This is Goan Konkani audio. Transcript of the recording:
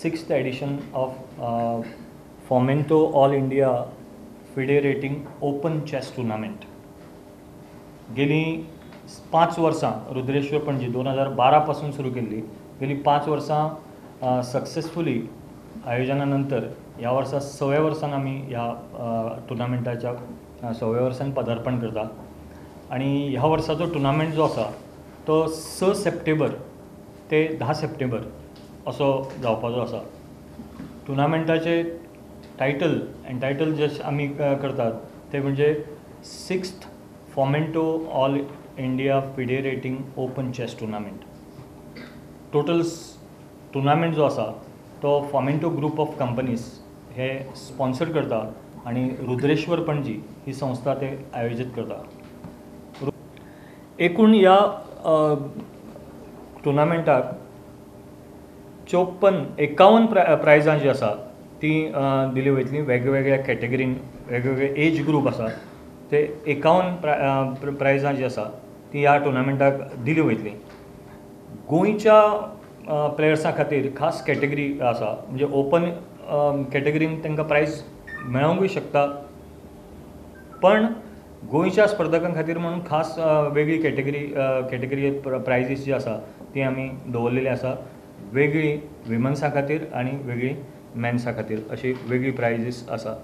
Sixth edition of Fomento All India FIDE Rating Open Chess Tournament. गेली 5 वर्सां रुद्रेश्वर पणजी 2012 पासून सुरू केल्ली. गेली 5 वर्सां सक्सेसफुली आयोजना नंतर ह्या वर्सा 6व्या वर्सान आमी ह्या टुर्नामेंटाच्या 6व्या वर्सान पदार्पण करता आनी ह्या वर्साचो टुर्नामेंट जो आसा तो 6 सप्टेंबर ते 10 सप्टेंबर असो जावपाचो आसा. टुर्नामेंटाचे टायटल एन्टायटल जे आमी करतात ते म्हणजे 6th Fomento All India FIDE Rating Open Chess Tournament. Total tournament जो आसा तो फॉमेंटो ग्रुप ऑफ कंपनीज हे स्पॉन्सर करता आनी रुद्रेश्वर पणजी ही संस्था ते आयोजीत करता. एकूण ह्या टुर्नामेंटाक 51 प्रायजां जी आसा ती दिली वयतली. वेगवेगळ्या कॅटेगरीन वेगवेगळे एज ग्रूप आसा ते 51 प्रायजां जी आसा ती ह्या टुर्नामेंटाक दिली वयतली. गोंयच्या प्लेयर्सां खातीर खास कॅटेगरी आसा, म्हणजे ओपन कॅटेगरीन तांकां प्रायज मेळोंकूय शकता, पण गोंयच्या स्पर्धकां खातीर म्हणून खास वेगळी कॅटेगरी प्रायजीस जी आसा ती आमी दवरलेली आसा. वेगळी विमन्सां खातीर आनी वेगळी मेन्सा खातीर अशी वेगळी प्रायजीस आसा.